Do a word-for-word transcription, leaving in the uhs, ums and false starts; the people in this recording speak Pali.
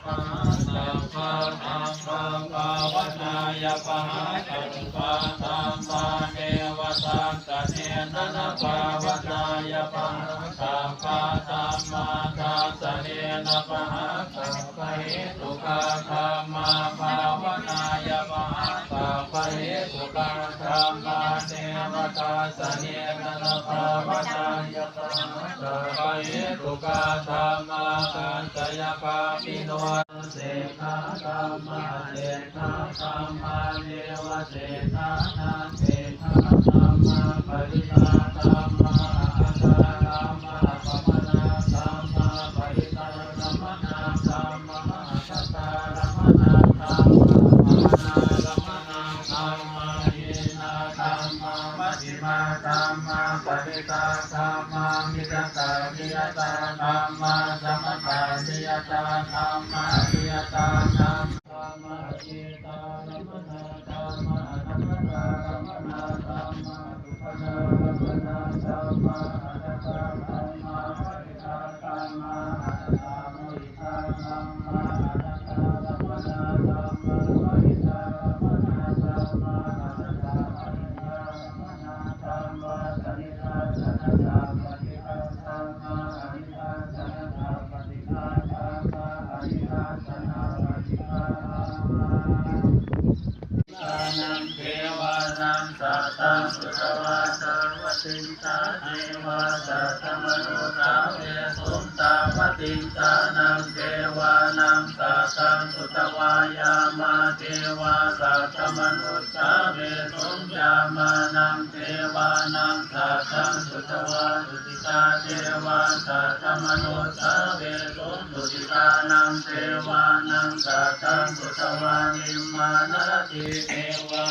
Saṅghā dhammā bhāvanāya pahātabbā, dhammā neva dassanena na bhāvanāya pahātabbā, dhammā dassanena pahātabbahetukā, dhammā bhāvanāya pahātabbahetukā, dhammā neva dassanena na bhāvanāya pahātabbahetukā, dhammā dassanābhiphavissanī. Seṭṭhā dhammā aseṭṭhā dhammā, nevaseṭṭhānaṃ seṭṭhā dhammā, parittā dhammā asaṅkhā dhammā, appamāṇā dhammā, parittārammaṇā dhammā, asaṅkhārammaṇā dhammā, appamāṇārammaṇā dhammā, hīnā dhammā, majjhimā dhammā, paṇītā dhammā, micchattaniyatā dhammā, sammattaniyatā dhammā, aniyatā dhammā, dhammā, atītārammaṇā dhammā, anāgatārammaṇā dhammā, uppannārammaṇā dhammā, anattā dhammā, bahiddhā dhammā, anattā bahiddhā dhammā, anattā dhammā, anattā dhammā, bahiddhā dhammā, anattā dhammā, anattā dhammā, dhammā, dhammaṃ, dhammā, dhammaṃ, dhammā, dhammaṃ, devānaṃ saddaṃ sutvā tāvatiṃsā devā saddamanussāvesuṃ. Tāvatiṃsānaṃ devānaṃ saddaṃ sutvā yāmā devā saddamanussāvesuṃ. Yāmānaṃ devānaṃ saddaṃ sutvā tusitā devā saddamanussāvesuṃ. Tusitānaṃ devānaṃ saddaṃ sutvā nimmānaratī devā